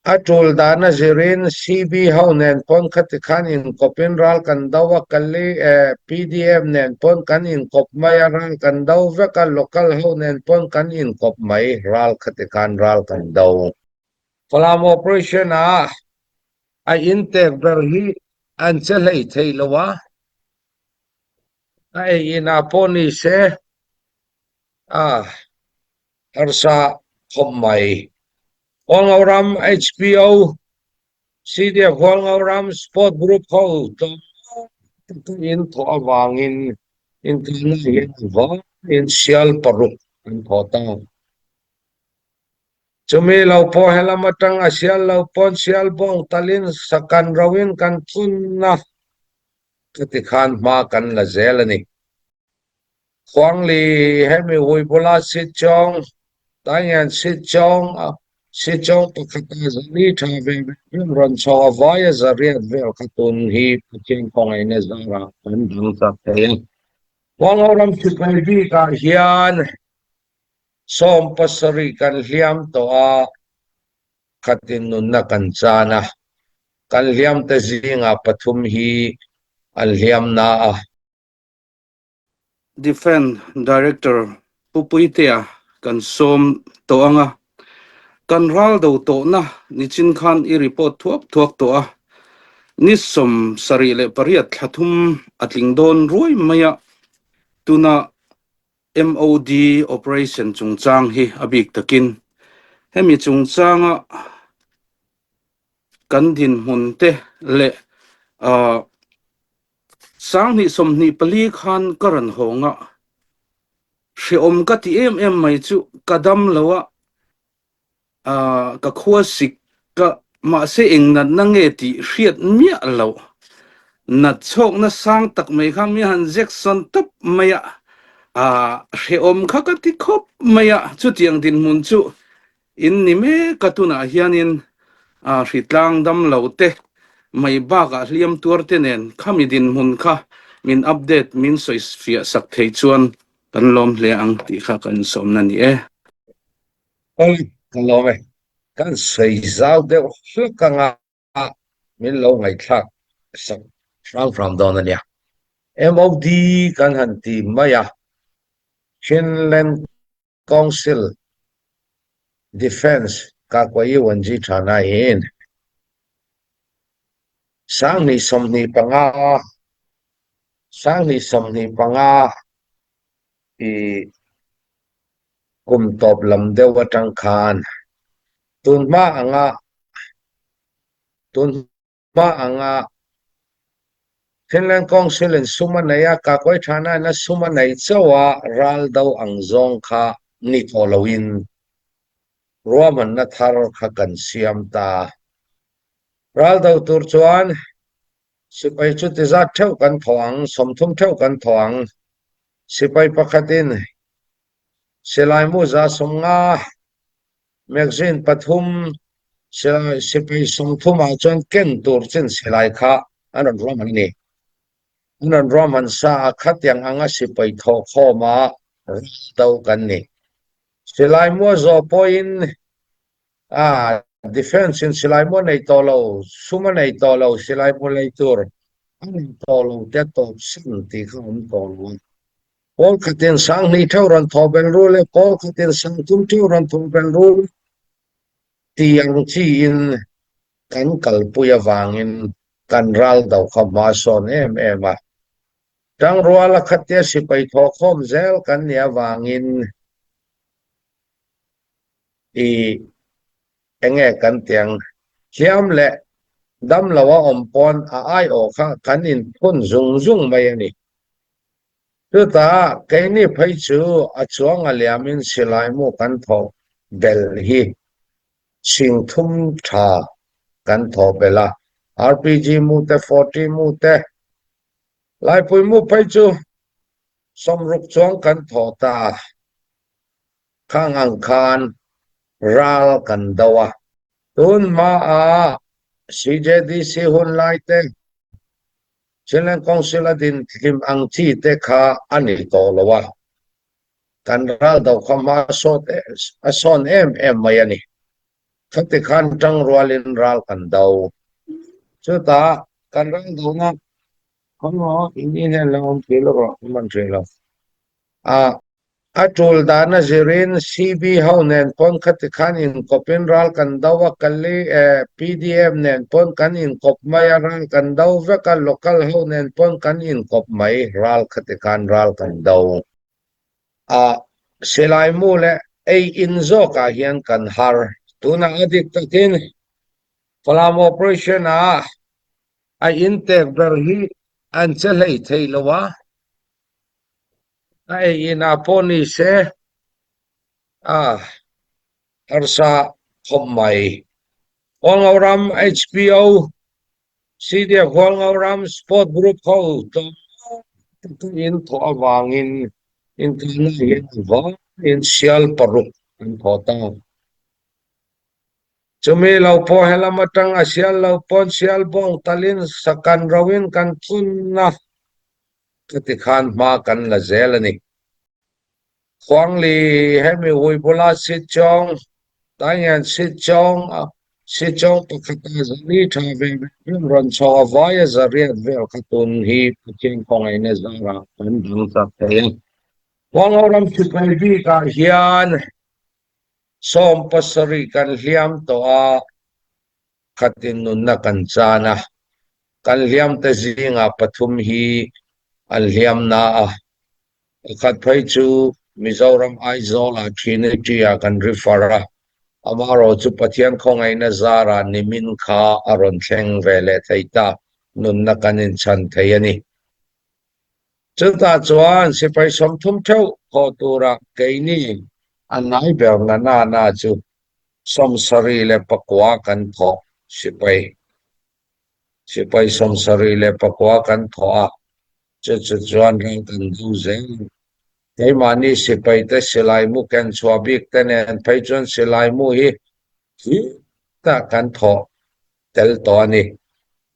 A tul dan a zirin CB ho nen pawn khati khan inkawpin ral kan do a, Kali pdf nen pawn kan inkawp mai a, ral kan do vek a, local ho nen pawn kan inkawp mai, ral khati khan ral kan do. Falam operation ah a intek ber hi an che hlei thei lo a, a ei inah pawh ni se a harsa khawp mai. Hualngo ram HPO, CDF Hualngo ram Sport Group ho tlawm taka in thawh avangin inkalna hian a vaiin sial paruk an thawh ta. Chumi lo pawh helam atang a sial lo pawn sial bawng talin sakan roin kan thun a, chuti khan hma kan la zel a ni. Khuangli hemi hui bula Sichawng, Taingian Sichawng, Sichawng pakhata zali tha ve ve vel rawn chho a vaia zariat vel kha tun hi Pathian khawngaihna zarah kan dang chak thei a. Huangho ram sipai bikah hian 70 kan hliam tawh a, khatin nunna kan chan a, kan hliamte zingah pathum hi an hliam na a. Defence Director Pu Puitea kan sawm tawh ang a, kan ral do tawhna nichin khan i report thuak thuak tawh a, ni 78 thla thum a tling dawn ruai mai a, tuna MOD operation chungchang hi a bik takin hemi chungchanga kan dinhmun te leh ah 2024 khan ka rawn hawng a, hrehawm ka ti em em mai chu ka dam lo a, ah ka khua sik ka mahse eng natna nge tih hriat miah loh. Nat chhawkna sang tak mai kha mi han Jackson tawp mai a, ah hrehawm kha ka ti khawp mai a, chutiang dinhmun chu In ni mek a tunah hianin hritlang dam lo te mai bakah hliam tuar te nen khami dinhmun kha min update min sawi fiah sak thei chuan kan lawm hle ang tih kha kan sawmna ni e. Awi ka lawm e, kan sawi zau deuh hlek anga min lo ngaihthlak sak hram hram dawn a nia. MOD kan han ti mai a, Chinland Council Defence Kakwayiwanji Thana in 2025 2025 i kum tawp lam deuh atang khan tunhma anga tun Hma anga Finland Council in sum a nei a, Kakawih Thana in a sum a nei chauh a, ral do ang zawng kha ni tawh loin ruahmanna thar kha kan siam ta. Ral do tur chuan sipai chu ti zat theuh kan thawh ang, 30 theuh kan thawh ang. Sipai pakhatin silai mu 150 Magazine pathum silai sipai 30 ah chuan ken tur chin silai kha an rawn ruahman a ni. An rawn ruahman sa a khatiang anga sipai thawhkhawm a ral do kan ni. Silai mua zawh pawhin a defence in silai mua nei tawh lo, sum a nei tawh lo, silai mu lei tur a nei tawh lo te tawp san tih kha a awm tawh lo a. Pawl khatin 2000 theuh rawn thawh belh ru le pawl khatin 3000 theuh rawn thawh belh ru ti ang chiin kan kalpui avangin kan ral do kha hma sawn em em a. Tangruala khatia sipai thawhkhawm zel kan nih avangin i enge kan tiang hliam leh dam lo a awm pawn a aiawh kha kan inphun zung zung mai a ni. Chutah keini phei chu a chuang a liamin silai mu kan thawh belh hi 3000 tha kan thawh belh a, RPG mu te, 40 mu te, Laipui mu phei chu 60 chuang kan thawh ta a, khang ang khan ral kan do a. Tun hmaah CJDC hun lai te Chinland Council a din hlim ang chi te kha a ni tawh lo a, kan ral do kha hma sawt a sawn em em mai a ni. Khati khan tangrualin ral kan do. Chutah kan ral dona khawngaw in inen lo awm thei lo rawh an man hrih lo. A a tul dan a zirin CB ho nen pawn khati khan inkawpin ral kan do a, Kali eh PDF nen pawn kan inkawp mai a, ral kan do vek a, local ho nen pawn kan inkawp mai ral khati khan ral kan do. A silai mu leh ei in zawkah hian kan har. Tunah a dik takin Falam operation ah a intek ber hi an che hlei thei lo a, a ei inah pawh ni se a harsa khawp mai. Hualngo ram HPO CDF Hualngo ram Sport Group ho tlawm taka in thawh avangin inkalna hian a vaiin sial paruk an thawh ta. Chumi lo pawh helam atang a sial lo pawn sial bawng talin sakan roin kan thun a, khati khan hma kan la zel a ni. Khuangli hemi ui bula Sichawng, Taingian Sichawng, Sichawng pakhata zali tha ve ve vel rawn chho a vaia zariat vel kha tun hi Pathian khawngaihna zarah kan dang chak thei a. Huangho ram sipai bikah hian 70 kan hliam tawh a, khatin nunna kan chan a, kan hliamte zingah pathum hi an hliam na a, Pakhat phei chu Mizoram Aizawl-ah Trinity-ah kan refer a, amaherawh chu Pathian khawngaihna zarah nimin kha a rawn thleng ve leh thei ta, nunna kan inchhan thei a ni. Chutah chuan sipai 30 theuh thawh tura keini a nai ber na na na chu 79 kan thawh sipai sipai 79 kan thawh a, Chu chu chuan ral kan do zel a. Keimahni sipai te silai mu ken chhuah bik te nen phei chuan silai mu hi hlimtak kan thawh tel tawh a ni.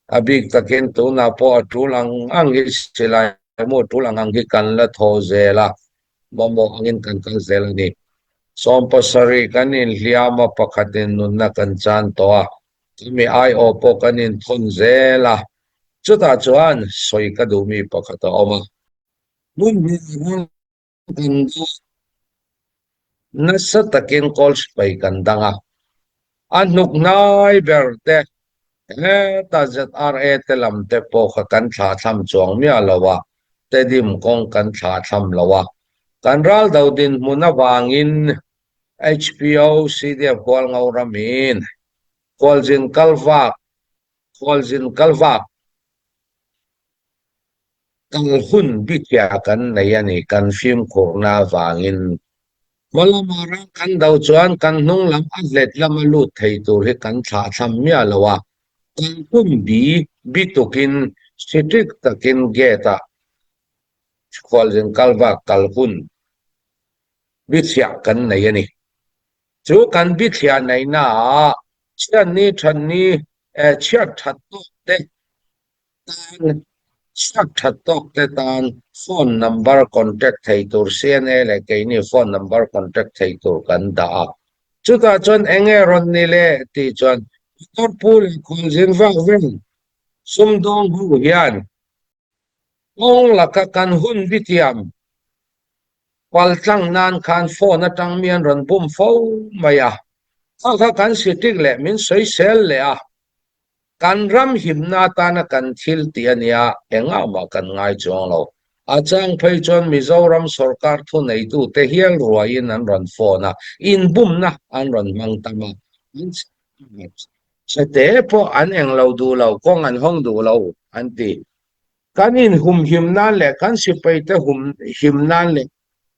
A bik takin tunah pawh a tul ang ang hi silai mu a tul ang ang hi kan la thawh zel a, mamawh angin kan kal zel a ni. 70 kan inhliam a, pakhatin nunna kan chan tawh a, chumi aiawh pawh kan inthawn zel a. Chutah chuan sawi ka duh mi pakhat a awm a. Hmun hnih ral kan duh nasa takin kawl sipai kan dang a. A hnuk hnai ber te heta ZRA te lam te pawh kha kan thlah thlam chuang miah lo a, Tedim kawng kan thlah thlam lo a. Kan ral do dinhmun avangin HPO CDF Hualngo ramin Khualzin kalvak Khualzin kalvak kal hun bikhiah kan nei a ni, kan fimkhurna avangin. Hma lama ram kan do chuan kan hnung lam a hlet lama lut thei tur hi kan thlah thlam miah lo a, kal hun bi bi tukin strict takin gate ah khualzin kalvak kal hun bikhiah kan nei a ni. Chu kan bithliah neihna ah chhiatni thatni eh chhiat that tawk te tan chhiat that tawk te tan phone number contact thei tur CNA leh keini phone number contact thei tur kan dah a. Chutah chuan eng nge rawn ni le tih chuan motor pu leh khualzin vak vel sumdawng ho hian kawng laka kan hun bitiam Paltlang nan khan phone atang mi an rawn bum fo mai a, kha kha kan sitik leh min sawisel leh a, kan ram himna atana kan thil tih a nia, engah mah kan ngai chuang lo. A chang phei chuan Mizoram sorkar thuneitute hial ruaiin an rawn phone a, inbumna an rawn hmang tam a, an chhete pawh an englo duh lo, kawng an hawng duh lo an ti. Kan inhumhim nan leh kan sipaite humhim nan leh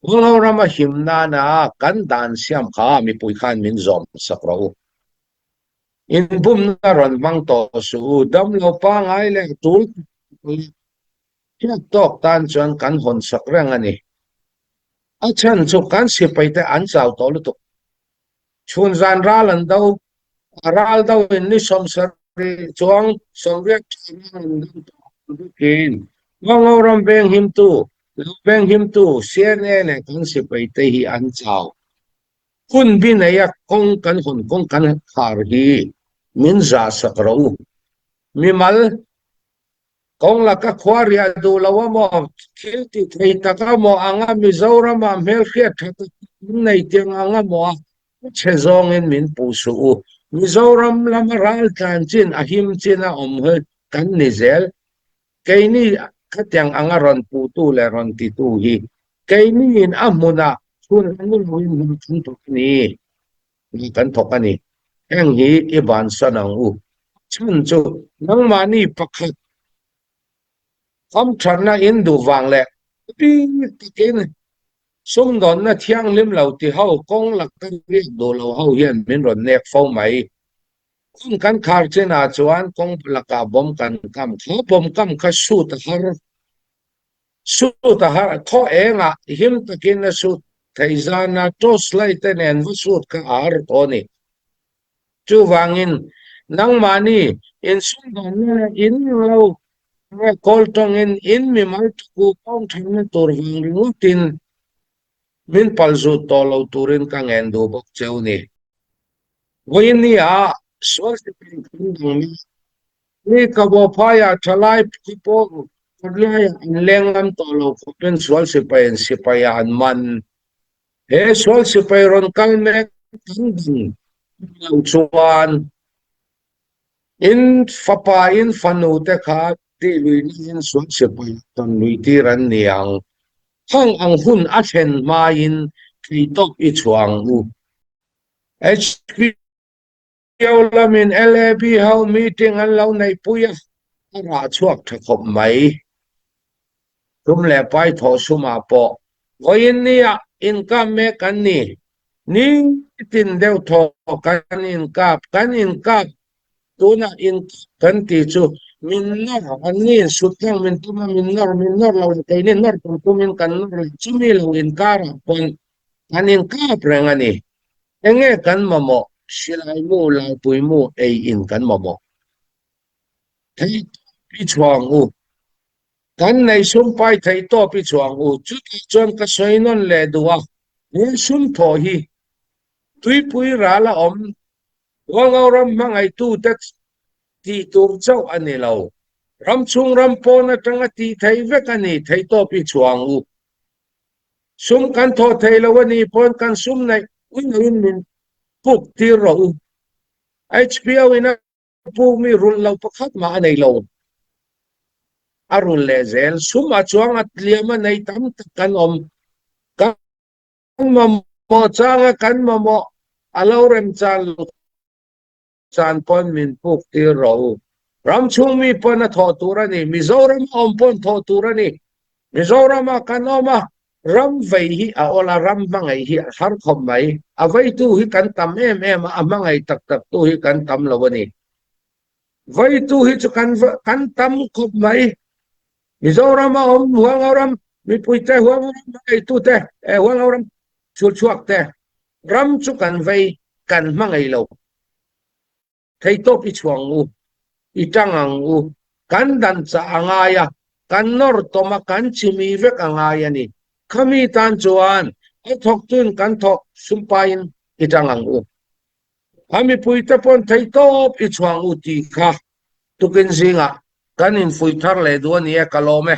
Huangho rama him nana kan dan siam kha mipui khan min zawm sak rawh u. Inbumna rawn hmang tawh suh u, damlo pangai leh tul leh hriat tawk tan chuan kan hawn sak reng a ni. A chhan chu kan sipaite an chau tawh lutuk. Chhun zan ral an do, a ral do in ni 70 chuang 80 tha ral an do tawh ang bawkin Huangho ram venghimtu, lo venghimtu CNA leh kan sipaite hi an chau. Hun bi neia kawng kan hawn kawng kan khar hi min zah sak rawh u. Mimal kawng laka khua riah duh lo a maw, thil ti thei tak a maw anga Mizoramah hmelhriat tha tak tak kan nei tiang ang a maw a chhe zawngin min puh suh u. Mizoram lama ral tlan chin a him chin a awm hi kan ni zel. Keini khatiang anga rawn puhtu leh rawn titu hi keiniin a hmunah chhun reng loin hna kan thawk a ni, hna kan thawk a ni. Heng hi i bansan ang u. A chhan chu nangmahni pakhat hamthatna in duh vang leh bik takin sumdawnna thianghlim lo ti ho kawng laka riak duh lo ho hian min rawn nek fo mai. Kawng kan khar chinah chuan kawng lakah bawm kan kam kha, bawm kam kha sut a har, sut a har, thaw engah him takin a sut theih zana torch light te nen va sut kha a har tawh a ni. Chuvangin nangmahni insumdawnna leh in lo nge kawl tawngin in mimal tuku kawng thanna tur vang ringawtin min palzut tawh lo turin ka ngen duh bawk cheu ni. Vawiin nia sual sipai kan dang mek. Ni ka bo phaiah thalai phu pawh kawtlaiah an leng ngam tawh lo khawpin sual sipaiin sipaiah an man. He sual sipai rawn kal mek kan dang lo chuan in fapa in fanu te kha tih luihna in sual sipai kan lui tir an ni ang. Hang ang hun a thlen hmain theihtawp i chhuah ang u. HPO lamin LAB ho meeting an lo neihpui a, a rah chhuak tha khawp mai. Tum leh pai thawh sumah pawh vawiin nia inkap mek an ni. Nitin deuh thaw kan inkap, kan inkap tunah inkap kan tih chu min nawr an ni insut tlang min tum a, min nawr min nawr lo keini nawr tur tumin kan nawr leh chumi lo inkarah pawn Kan inkap reng a ni. Enge kan mamawh? Silai mu, laipui mu ei in kan mamawh. Thei tawp i chhuah ang u. Kan nei sum pai thei tawp i chhuah ang u. Chutah chuan ka sawi nawn leh duh a, he sum thawh hi tuipui ral a awm Hualngo ram hmangaihtute tih tur chauh a ni lo. Ram chhung ram pawn atanga tih theih vek a ni, thei tawp i chhuah ang u. Sum kan thawh thei lo a nih pawn kan sum neih uiloin min puk tir rawh u. HPO in a puk mi rulh lo pakhat mah a nei lo. A rulh leh zel. Sum a chuang a tliam a nei tam tak kan awm. Kan mamawh changa kan mamawh a lo remchan lo. Chan pawn min puk tir rawh u. Ram chhung mi pawn a thawh tur a ni. Mizoram a awm pawn thawh tur a ni. Mizoram ah kan awm a, ram vei hi a awl a, ram hmangaih hi a har khawp mai. A veitu hi kan tam em em a, a hmangaih tak tak tu hi kan tam lo a ni. Veitu hi chu kan kan tam khawp mai. Mizoram a awm Hualngoram mipuite, Hualngoram hmangaihtute, Hualngoram chhulchhuak te ram chu kan vei kan hmangaih lo. Theitawp i chhuah ang u, i tang ang u, kan dan chah a ngai a, kan nawr tawm a, kan chimi vek a ngai a ni. Khami tan chuan a thawktuin kan thawk sumpaiin i tang ang u. A mipuite pawn theitawp i chhuah ang u tih kha tukin zingah kan infuih thar leh duh a ni e, ka lawm e.